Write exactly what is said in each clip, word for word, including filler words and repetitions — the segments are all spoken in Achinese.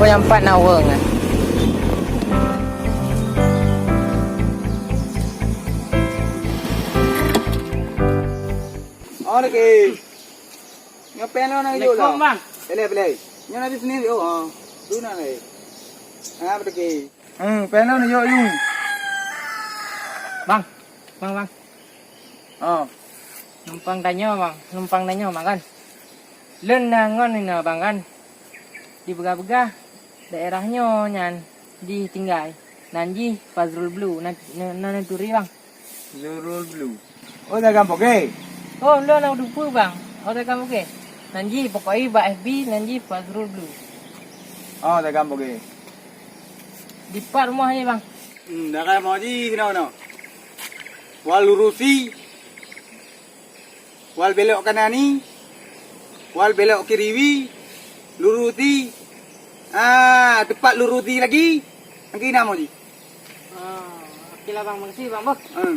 Nyang pat na ureueng nyan. Oh, lagi. Nyoe péng lôn na yuk lah. Assalamualaikum, Bang. Pilih, pilih. Nyoe na di sini yuk. Oh. Tu na lagi. Ah, betul. Hmm, péng lôn na yuk yuk. Bang, bang, bang. Oh. Numpang tanyoe, Bang. Numpang tanyoe, Bang, kan. Lôn na ngon inoe, Bang, kan. Di beugah-beugah daerah nyoe nyan jih tinggai. Nan jih Fazrul Blue, nan, nan, nan turi, Bang. Fazrul Blue. Oh, dagang poge? Oh, lôn na teupeue, Bang. Oh, dagang poge. Nan jih pokok i bak F B, nan jih Fazrul Blue. Oh, dagang poge. Dipat rumoh jih, Bang? Hmm, dagang rumoh jih keunoe-keunoe. Wal lurusi. Wal belok kanan ni, wal belok kiri wi, lurusi. Ah, tepat lurusi lagi. Angki nama ji? Ah, oke lah, Bang. Makasih, Bang, boh. Hmm.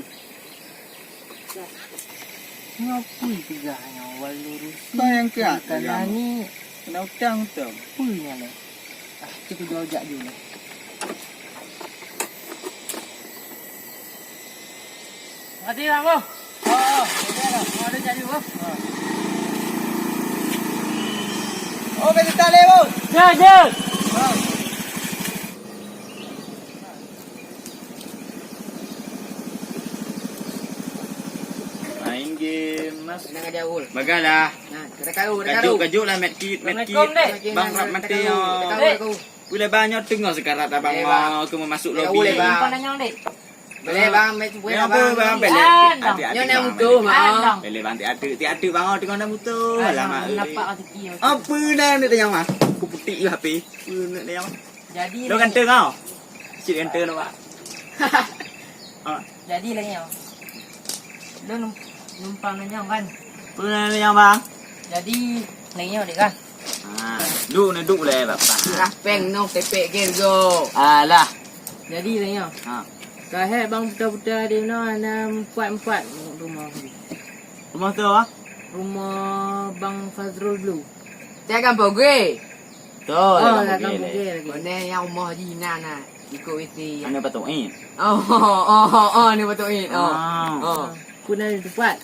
Ngapi tegah nyoe wal lurusi? Bang, yang kiat, kanan ni. Kena utang tu. Peue nyan lé? Ah, cit kujak ju lé. Makasih, Bang, boh. Oh, oh, boleh lah. Oh, ada jadi, boh. Oh, boleh tak lé, boh? Ya, ya. Oh. Main game, Mas. Tenang aja, Ul. Bagailah. Nah, kita kau, kita kau. Kajuk, kajuk lah, medkit, medkit. Assalamualaikum, Dek. Bang, rap mati, oh. Dek. Boleh banyak tengah sekarat abang mau ke masuk lobby. Boleh, Bang. Bukan nanya, Dek. Boleh, Bang, ambil cuba, Bang. Boleh, Bang. Nyonya mutu, Bang. Boleh, Bang, tiada, tiada, Bang, tengah nak mutu. Alamak, nampak rezeki. Apa nak nak tanya, Bang? Aku putik je H P. Apa nak tanya, Bang? Jadi lo ganteng kau. Cik ganteng nampak. Ah. Jadi lagi nyoe. Lo num-, numpang nanya kan? Apa nak tanya, Bang? Jadi lagi nyoe dek kan? Ha, duek na duek lé bapak. Rah péng noh tepek gen go. Alah. Jadi lagèe nyoe. Ha. Ka hék bang puta-puta di noe na empat-empat rumoh. Rumoh tu ah? Rumoh Bang Fazrul Blue. Cak gampông gue. Tu, oh, lah gampông gue lagi. Mana yang rumoh di na na ikut W C. Anu patut eh. Oh, oh, oh, oh, ni patut eh. Oh. Ah. Oh. Kuna di tempat.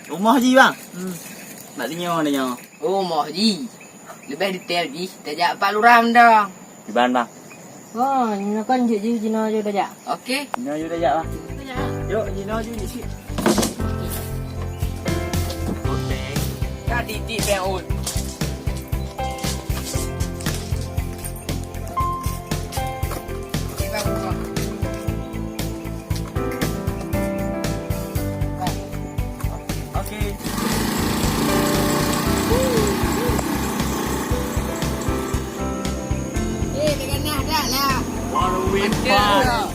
Rumoh ji, Bang? Hmm. Nak tanyoe, tanyoe. Rumoh ji. Leubeh detail jih, tajak Pak Lurah mantong. Kiban, Bang? Oh, nyoe kan jeuet jih jinoe ju tajak. Oke. Jinoe ju tajak, Bang. Tajak. Jok, jinoe ju jih sit. Ka titik peh, Ul. Oke. Eh, dah ganah dah lah. One win five.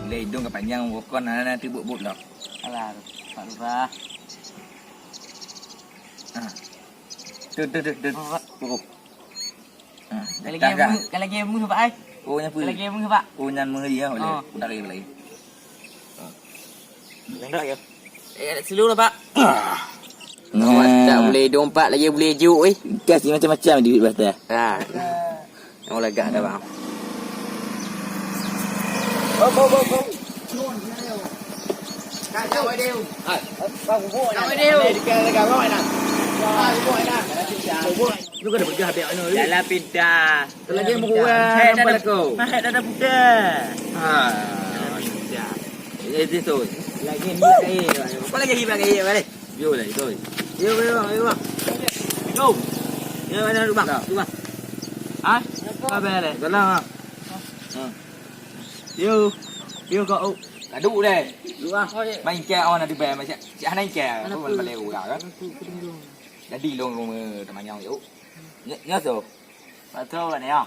Lé idong ka panjang, wokon hana teubuet-buet lom. Alah, Pak Lurah. Ah. Tu, tu, tu, tu. Apa, Pak? Oh. Ha, ka lagèe meuh, ka lagèe meuh, Pak, ai. Oh, nyan peue? Ka lagèe meuh, Pak. Oh, nyan meuh ya, boleh. Oh. Udara boleh. Ha. Nyan dak ya? Eh, slow lah, Pak. Ah. Awak tak boleh dong, Pak, lagi boleh juk, eh. Gas ni macam-macam di bawah tu. Ha. Yang lagak dah, Bang. Bang, bang, bang, bang. Kak, kak, Wadeu. Hai. Kak, Wadeu. Kak, Wadeu. Kak, Wadeu. Lu kena peugah biak anu. Jalan pintar. Lagi buku, eh, nampak aku. Hai, dah ada budak. Ha. Jalan pintar. Eh, dia tu. Lagi ni, eh. Apa lagi hebat ni, balik? Yo lah, itu. Yo, yo, yo, bang. Yo. Yo, mana duduk, bang? Duduk, bang. Ha? Apa balik? Dalam, ha. Ha. Yo. Yo, kau. Kaduk deh. Duduk, bang. Main ikan awak nak dibayar macam. Cik hana ikan. Apa balik orang kan? Jadi long rumah teman yang yuk. Nya, nya tu. Betul kan ya?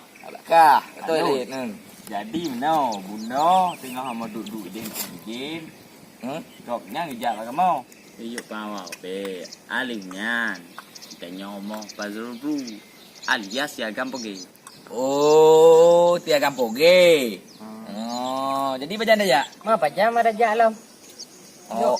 Kah, betul ni. Hmm. Jadi meunoe, bunoe teungoh hana duek-duek idin idin. Hmm? Gobnyan geujak bak kamoe. Yuk pawak be. Alih nyan. Tanyoe moh Fazrul Blue alias Siagam Poge. Oh, Siagam Poge. Hmm. Oh, jadi pajan tajak? Ma pajan ma tajak lom. Oh. Yuk.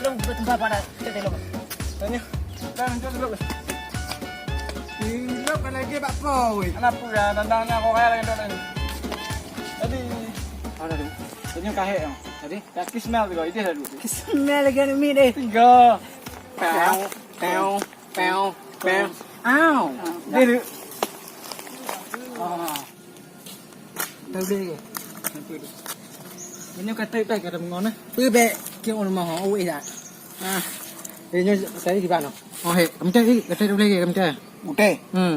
Lôn beuteumpat pada. Cok lôn. Tanya. Dah, cok lôn. Ilok kan lagi bak po, weh. Anak pun dah, dah, dah, dah, kau kaya lagi dah, dah. Tadi. Ada tu. Tanya kahek yang. Tadi. Dah kiss smell tu, itu dah dulu. Kiss smell lagi anak mi deh. Tiga. Pew, pew, pew, pew. Au. Dia tu. Ah. Tahu deh. Ini kata tak kata mengon eh. Peue bèk keu ureueng moho ueh dak. Ah. Eh nyoe saya di mana? Oh he, kamu cari kata tak boleh kamu cari. Udah. Hmm.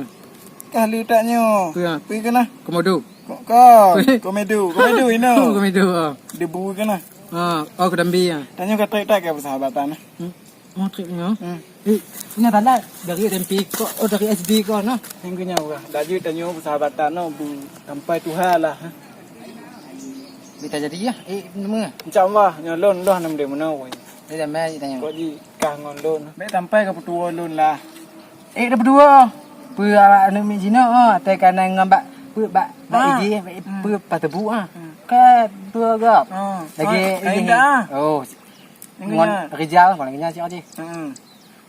Kah letak nyoe. Peue? Peue kena? Komodo. Ko, ko, komedo, komedo ino. Komedo. Oh. Debu kena. Ah, oh kedambi ya. Tanya kata tak ke persahabatan. Hmm. Oh, trip ni, oh. Hmm. Eh, punya talat dari S M P ko, oh, dari S D ko, no. Hingga nyawa. Laju tanyoe persahabatan, no, bu, sampai Tuhan lah. Bisa jadi ya, eh, nama. Insya Allah, nyoe lôn, lôn nam deh meunoe. Dia dah mai tanya. Kok ji kah ngon lôn. Baik sampai ke petua lôn lah. Eh, dah petua. Peue awak anu mi jino, oh, teh kanan ngon bak, peue bak, bak igi, bak, peue patebu, ah. Ka dua gop. Lagi igi. Oh, Ngon Rijal, ngon lagèe nyan cit. Hmm.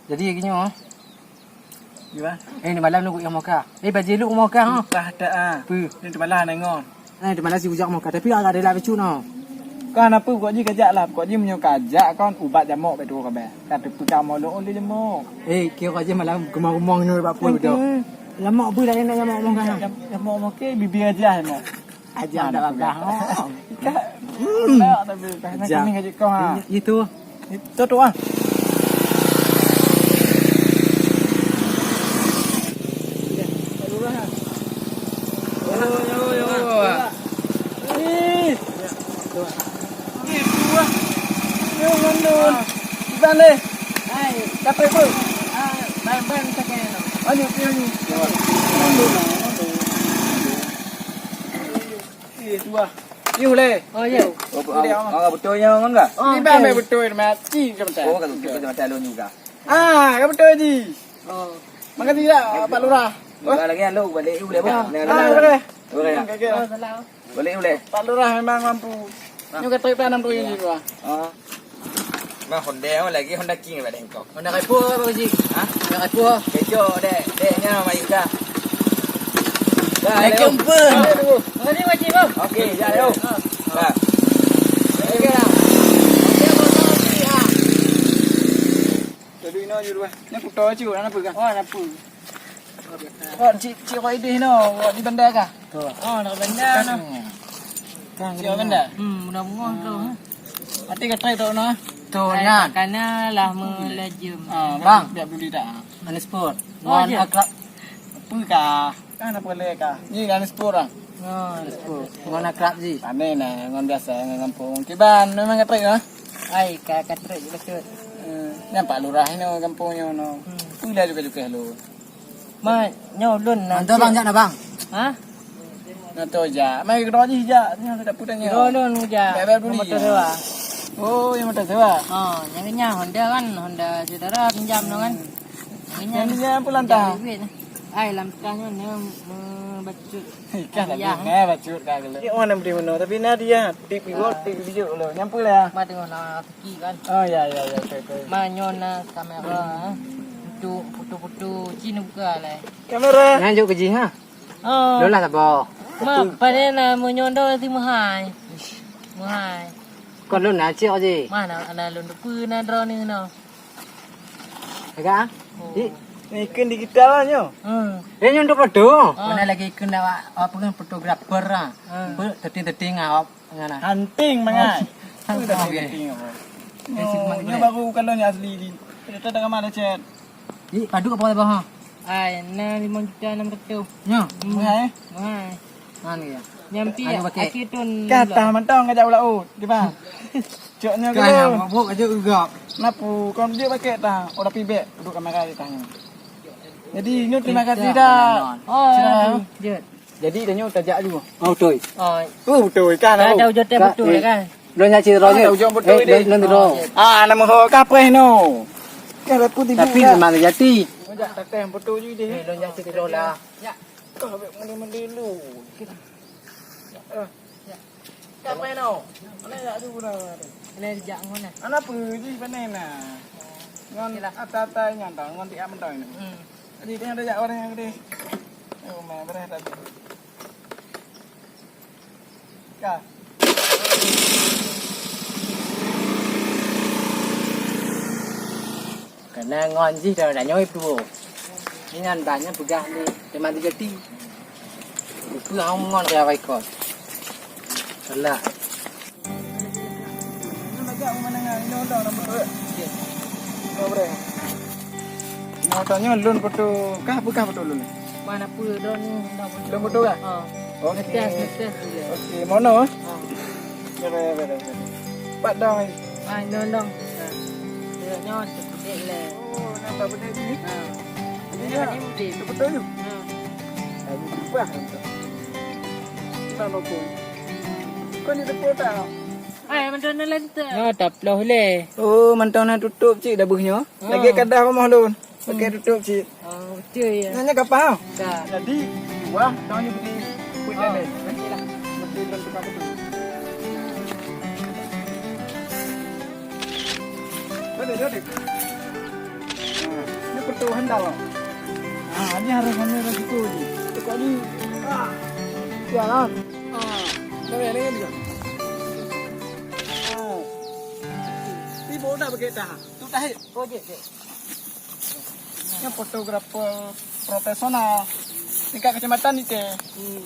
Jadi lagèe nyoe. Iya. Eh, ni malam ni guyang moka. Eh, bajèe lu moka ha. Tah dak ah. Peue? Ni teumalah na ngon. Eh, teumalah si ujak moka, tapi agak ada lah bacut noh. Kan apa kok ji kajak lah, kok ji meunyoe kajak kon ubat jamok bak tu kabeh. Ka teupeue kamoe lôn lé jamok. Eh, kira kok ji malam keumah-keumah nyoe bak peue betul. Jamok peue dah nak jamok moka. Jamok moka bibir aja jamok. Aja dah babah. Ka. Hmm. Nak tapi dah nak Aja. Kuning aja kau ha. Itu. Itu tu ah. Yo, yo, yo. Ih. Itu ah. Yo, London. Iban deh. Hai. Dapat apa? Ah, ban-ban sakai no. Ayo, ayo, ayo. London, London. Eh, tuah. Yuh leh. Oh, ya. Oh, oh, oh, betul nya ngon ka? Oh, ni bang betul mati macam tu. Oh, kalau betul macam tu juga. Ah, ka betul ji. Oh. Makasih dah Pak Lurah. Wah. Lagi lalu balik boleh. Ah, boleh. Boleh. Okey, okey. Oh, salah. Boleh, boleh. Pak Lurah memang mampu. Nyoe ka trip tanam tu ji, Lurah. Ah. Bah, Honda lagi, Honda King bak deh kau. Honda Kaipo apa ji? Ha? Honda Kaipo. Kejok dek, dek nya mai dah. Dah, Assalamualaikum, Bang. Makasih, Pak Cik, Bang. Okey, jap, yo. Ha. Dah. Okey dah. Okey, Bang, okey, ha. Jadi ino je dua. Ni kuto je, nak apa kan? Oh, nak apa? Oh, cik, cik kau idih no, di bandar kah? Tu. Oh, nak bandar no. Kan cik bandar? Hmm, mudah bunga tu. Hati kata tu no. Tu nyan. Karena lah melajum. Ah, bang, biar beli dah. Anis Pur. Oh, ngon akrab. Apa kah? Kan apa le kah? Ni Anis Pur ah. Oh, Anis Pur. Ngon akrab ji. Pane nah, ngon biasa ngon kampung. Kiban memang katrik ah. Ai, ka katrik je betul. Eh, nampak lurah ino kampung nyo no. Hmm. Pula juga-juga lu. Mai, nyoe lôn na. Antar bang jak na bang. Ha? Na to jak. Mai keudroe jih jak. Nyoe dapur tanya. Keudroe lôn jak. Bebe beli. Motor sewa. Oh, nyang moto sewa? Oh, nyang nyan Honda kan, Honda syedara pinjam tu kan. Nyang nyan, nyang nyan peue lam tah? Duit. Ai, lam tah nyoe na, eh, bacut. Ikan ada hadiah, eh, bacut ka gelo. Ni orang nak beli meno, tapi na dia, tip iwak, tip video lo. Nyang peue lah? Ma tengok na rezeki kan. Oh, ya, ya, ya, betul, betul. Ma nyoe na kamera, eh. Untuk foto-foto, cina buka lah. Kamera. Nyan jok ke jih, ha? Oh. Lôn lah saboh. Ma, padahai na meunyoe dong si meuhai. Meuhai. Kon lôn na cok jih. Ma na, na lôn teupeu na droeneuh nyoe. Agak, ah? Oh. Di, ni ikun digital lah nyoe. Hmm. Eh, nyoe untuk foto. Oh. Mana lagi ikun dah, awak, awak pegang fotografer lah. Hmm. Ber-, setting-setting awak. Ngana. Hunting mangai. Oh. Hunting, oke. Hunting apa? Eh, si Nyoe, Kumang nyoe gimana? Baru kalau nyoe asli di. Kita dah ramai dah chat. Ih, padub apa dah, ha? Ai, na limong juta enam ratus. Nyoe? Hmm. Mahal, eh? Mahal. Mana ya? Nyampi. Anu ya? Pakai. Akhir tahun. Kata mantong ngajak ulah ut, di bang. Coknya. Kan, ya, mabuk aja ugap. Napu, kau dia pakai tah, udah pibek, duduk kamera di tah nyoe. Jadi, nyoe terima kasih dah. Oh, cerah. Jeuet. Jadi, tanyoe tajak ju. Oh, beutôi. Oh. Oh, beutôi kan. Ka tahu jodoh beutôi kan? Belum nyak cit roh. Ah, tahu jodoh beutôi deh. Belum roh. Ah, nama ho ka preh no. Kan aku tibu. Tapi memang jati. Tajak tateh beutôi ju deh. Eh, belum nyak cit roh lah. Kau ambil mandi-mandi dulu. Ah. Ka preh no. Mana jak ju dah. Mana jak ngon nah. Anak apa ji panen nah. Ngon ata-ata nyan tau, ngon tiap mentoi ni. Hmm. Jadi, dia ada jak orang yang gede. Oh, meh, bereh tadi. Ka. Kena ngon jih dah, dah nyoe tuwoe. Ingat dah nyan peugah ni, teuma tiga ti. Upeue hong ngon keu awai kon. Salah. Nyoe tanyoe lôn foto kah, peugah foto lôn? Mana peue droeneuh lôn foto. Lôn foto kah? Ha. Oke. Ngetes, ngetes dulu. Oke, mono? Ha. Ya, ya, ya, ya. Pat dong. Ah, dong, dong. Ha. Nyoe teupeudek lé. Oh, nampak beudek ni? Ha. Ini ya? Ini beudek. Betul tu? Ha. Aku lupa. Kita nopo. Kau ni depan tak? Hai, mantong na lantang. Nyoe taploh lé. Oh, mantong na tutup cit dabeuh nyoe. Ah. Lagèe kadah rumoh lôn. Pakai tutup cit. Oh, betul ya. Nanya kapal. Ka. Jadi, wah, tahun ni beli pun dah deh. Okey lah. Betul lôn tukar betul. Boleh, boleh. Nah, ini pertuhan dah. Ah, ini harus, ini harus itu ni. Tukar ni. Ah. Sialan. Ah, boleh, boleh juga. Ah. Tiba dah pakai dah. Tu dah. Oh, je, je. Ini fotografer profesional. Tingkat kecamatan ni ke? Hmm.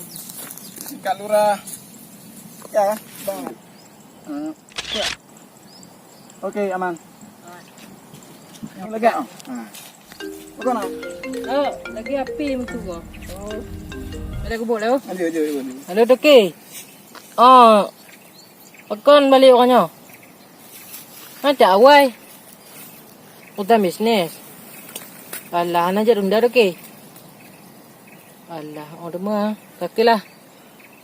Tingkat lurah. Ya, kan? Bang. Hmm. Okey, aman. Yang lega. Ha. Bukan ah. Oh, lagi api mutu ko. Oh. Ada kubur dah. Ayo, ayo, ayo. Halo, Toke. Oh. Pakon balek uroe nyoe? Macam awai. Urusan bisnes. Alah, hana jak tunda, Toke. Alah, oh, teuma. Oke lah.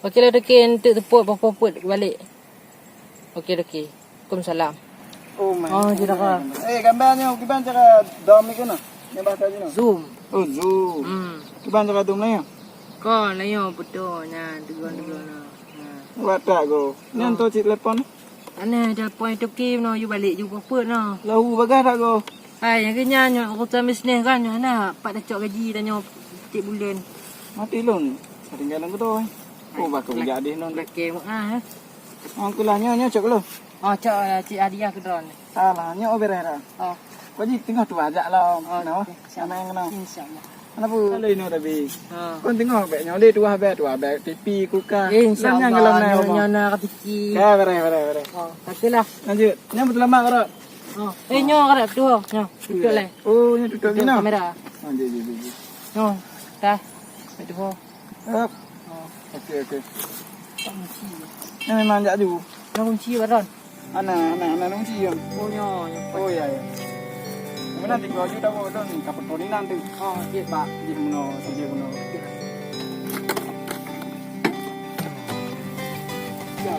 Oke lah, Toke, enteuk teupot, peuet-peuet balek. Oke, Toke. Waalaikumsalam. Oh, my. Oh, je dah, Kak. Eh, gambar nyoe, kiban cara dom ni kena? Nyoe bahasa Cina. Zoom. Oh, zoom. Hmm. Kiban cara zoom na ya? Kon, na ya, beutôi. Nah, tegon-tegon na. Nah. Buat tak, go? Nyan tu cit telepon. Aneh, telepon itu Kim no, you balik you peuet no. Lahu bagah tak, go? Hai, nyang keu nyan, nyoe urusan bisnes kan, nyoe hana pat tacok gaji tanyoe tiep buleuen. Mati lôn, tinggai lôn keudroe. Oh, bah keu jak deh non. Lakèe meuah, eh. Oh, kulah nyoe, nyoe cok lôn. Oh, cok lah, cit hadiah keu droeneuh. Alah, nyoe bereh dah. Oh. Kau ji tengah tu ajak lah. Oh, no. Okey, siap. Nama yang kena? InsyaAllah. Kenapa? Kalau ini tapi. Ha. Kau tengok bek nyoe deh, tuah bek, tuah bek T V, kulkas. Eh, insyaAllah. Nyoe, nyoe na rezeki. Ya, bereh, bereh, bereh. Oh, okey lah. Lanjut. Nyoe betul lama, Rot. Oh. Eh, nyoe, Rot, tu. Nyoe, tutup leh. Oh, nyoe tutup ni, no? Kamera. Oh, je, je, je, je. Nyoe, dah. Itu. Hop. Oh. Okey, okey. Tak kunci. Ni memang jak ju. Nak kunci, Baron? Ana, ana, ana kunci ya. Oh, ya, ya. Oh, ya, ya. Mana tiga ju dah bawa dah ni, kapal tu ni nanti. Oh, okey. Pak, di mana, di mana. Ya.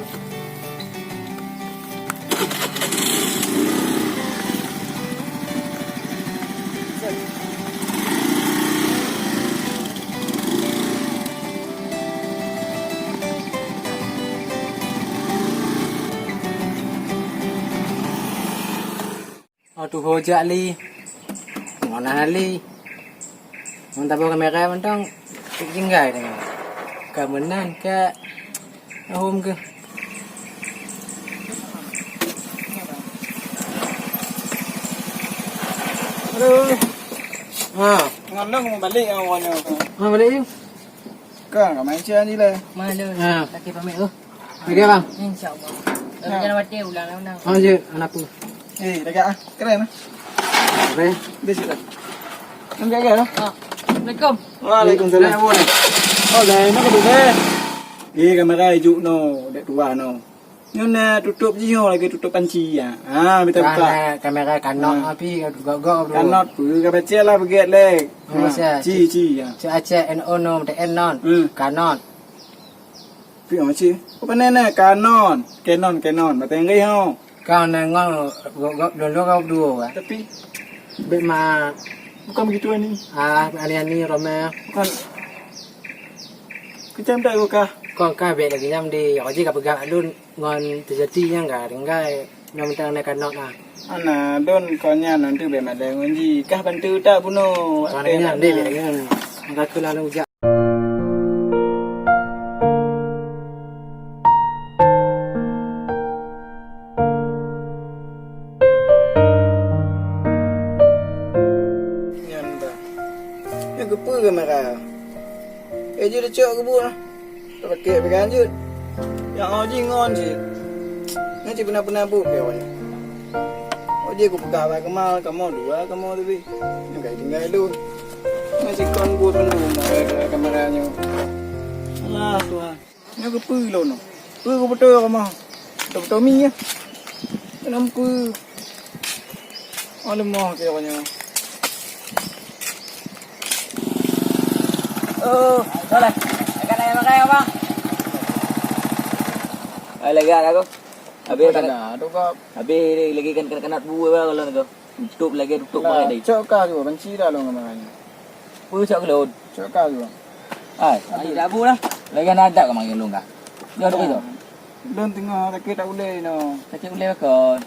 Tuho jak li. Ngon hana li. Ngon taboh kamera mantong, cit jinggai dengan. Ka meunan ka hom ke. Aduh. Ha. Ngon lôn mau balik awaknyoe. Ha, balik yuk. Kan, ka main cian je lah. Mana? Ha. Lagi pamit tu. Lagi, bang? Insya Allah. Tapi jangan khawatir, ulang lah, ulang. Ha, je, anak aku. Eh, lagi ah. Keren ah. Keren. Dia sila. Kan gagal lah. Ha. Assalamualaikum. Waalaikumsalam. Oh, lain nak duduk deh. Eh, kamera ijuk no, dek tua no. Nyoe na tutup jih nyoe lagi tutup panci ya. Ha, mita buka. Kamera kanot api gok-gok bro. Kanot pun ka baca lah beget leh. Ha, ci, ci ya. Ci Aceh N O no, mita N non. Hmm. Kanot. Pi oh ci. Apa nene kanon, kenon, kenon. Bateng gay ho. Kau nengon gok-gok dulu kau dua. Tapi bek ma bukan begitu ani. Ah, ani-ani Roma. Bukan. Kecam tak kau kah? Kau kah bek lagi nyam di. Aku ji ka pegang alun. Ngon teujadi nyang ka tinggai nyang mantong na kanot na. Ana don kon nyan nanti bek malée ngon ji kah bantu tak bunoe. Kon nyan deh bek nyan. Angka keu lalu jak. Nyan dah. Ya geupeu kamera. Eh ji lecok kebun lah. Pakai pegang jeuet. Nyang oh ji ngon cit. Nyan cit pernah-pernah buet keu awak nyan. Oh ji kupeugah bak keumal, kamoe dua, kamoe teubi. Nyang kai tinggai lôn. Nyan cit kon buet mandum kamera nyoe. Alah Tuhan. Nyoe keupeue lôn nyoe. Peue kubeutôi kamoe. Beutôi-beutôi mi nyoe. Kenapa? Oh, lemoh keu awak nyoe. Oh, boleh. Akan ayam makan apa? Ai, lagi ada aku. Habis tak ada, tu kau. Habis lagi kan kena bu apa kalau tu. Tutup lagi, tutup pakai deh. Cok kah tu, benci dah lo ngamai. Peue cok kelon? Cok kah tu. Ai, ai dah bu lah. Lagi ada kau main lung kah? Dia tu. Lôn teungoh sakét tak ulèe inoe. Sakét ulèe kon.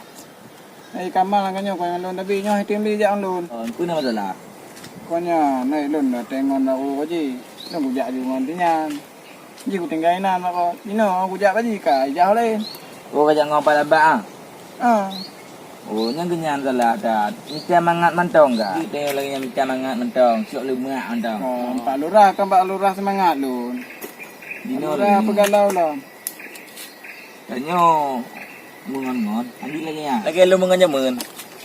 Eh, kamal ngon nyoe kon lôn tapi nyoe item li jak ngon lôn. Oh, peue na masalah? Kon nyoe, nai lôn dah tengok ngon baru ko ji. Lôn kujak ju ngon tinyan. Ji kutinggai inan bak ko. Inoe kujak bak ji ka ijak laén. Oh, kajak ngon Pak Labak ah? Ah. Oh, nyan geuhnyan salah that. Mita mangat mantong ka? Ji tengok lagèe nyan mita mangat mantong, siok leumak mantong. Oh, Pak Lurah kan Pak Lurah seumangat lôn. Jinoe Pak Lurah lagèe nyan. Peugalau lom. Tanyoe meungon-ngon, adik lagèe nyan. Lagèe lôn meungon jameun.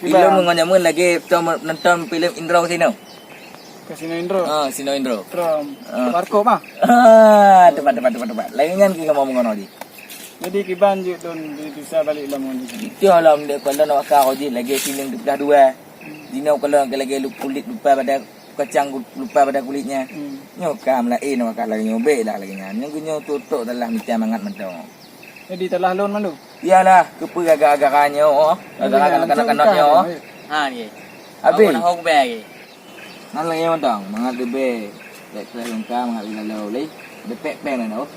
Kiban. Ilôn meungon jameun lagèe tom nonton filem Indro sinoe. Kasino Indro. Ah, Sino Indro. Trom. Ah. Warkop ah. Ah, tepat, tepat, tepat, tepat. Lagèe nyan keuh kamoe meungon jih. Jadi kiban jeuet lôn di, bisa balek lom ngon jih. Itu lom dek kolon awak kah jih lagèe sining teupeugah dua. Hmm. Dinoe kolon lagèe lu-, kulit lupa pada kacang gu-, lupa pada kulitnya. Hmm. Nyoe ka meulaén awak kah lagèe nyoe bèk lah lagèe nyan. Nyoe geunyoe tutok talah mita mangat mantong. Jadi talah lôn mandum. Iyalah, keupeue gara-gara nyoe, oh. Gara-gara kanak-kanak nyoe, oh. Ha, ye. Habis. Awak nak hok bèe lagi. Nan lagèe mantong, mangat leubeh. Bèk teuh lengka, mangat leubeh lalu lé. Depek pèng dah, oh.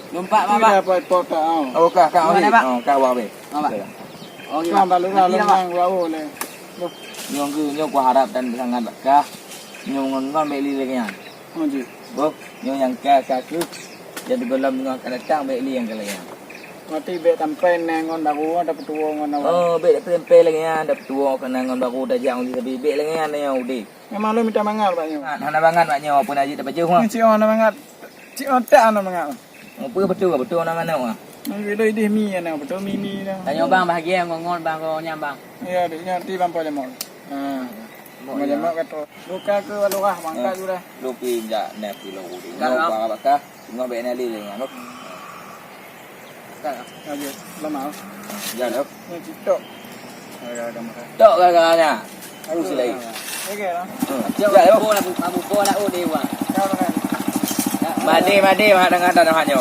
Lumpak, Bang. Tidak apa-apa, oh. Oh, kah, kah, oh, kah, wah, weh. Bang. Oh, gila. Bang, baru lah, Bang. Nyoe, nyoe kuharap dan sangat bak kah. Nyoe ngon, ngon bèk li lagèe nyan. Oh, ji. Boh, nyoe nyang ka, ka keuh. Jadi gohlom teungoh ka datang, bèk li nyang ka lagèe nyan. Berarti bèk sampai na ngon baru, ada peutuwo ngon awak. Oh, bèk sampai lagèe nyan, ada peutuwo keu na ngon baru tajak ngon sabe, bèk lagèe nyan nyoe udép. Memang lôn mita mangat bak nyoe. Hana mangat bak nyoe, peue na jeuet tapajoh, ha? Nyoe cit hana mangat. Cit otak hana mangat. Oh, peue beutôi, beutôi hana mangat, ha? Nyoe idéh mi, hana beutôi mi, mi dah. Tanyoe bang bahagia ngon, ngon bang ko nyang bang. Ya, dek nyan ti bang po jamok. Ha. Mau jamak kata. Buka ke lurah mangkat sudah. Lu pi jak neh kilo kudi. Enggak, Bang. Bang bakah. Tengok bek nali lagi, Bang. Enggak, Bang. Aja, lama. Ya, lo. Ni TikTok. Ada, ada makan. Tok gara-garanya. Aku silai. Oke, lah. Hmm. Cok, ya, lo. Buka, buka, buka, nak, oh, dewa. Kau makan. Made, made, mak, dengan tanah hanya.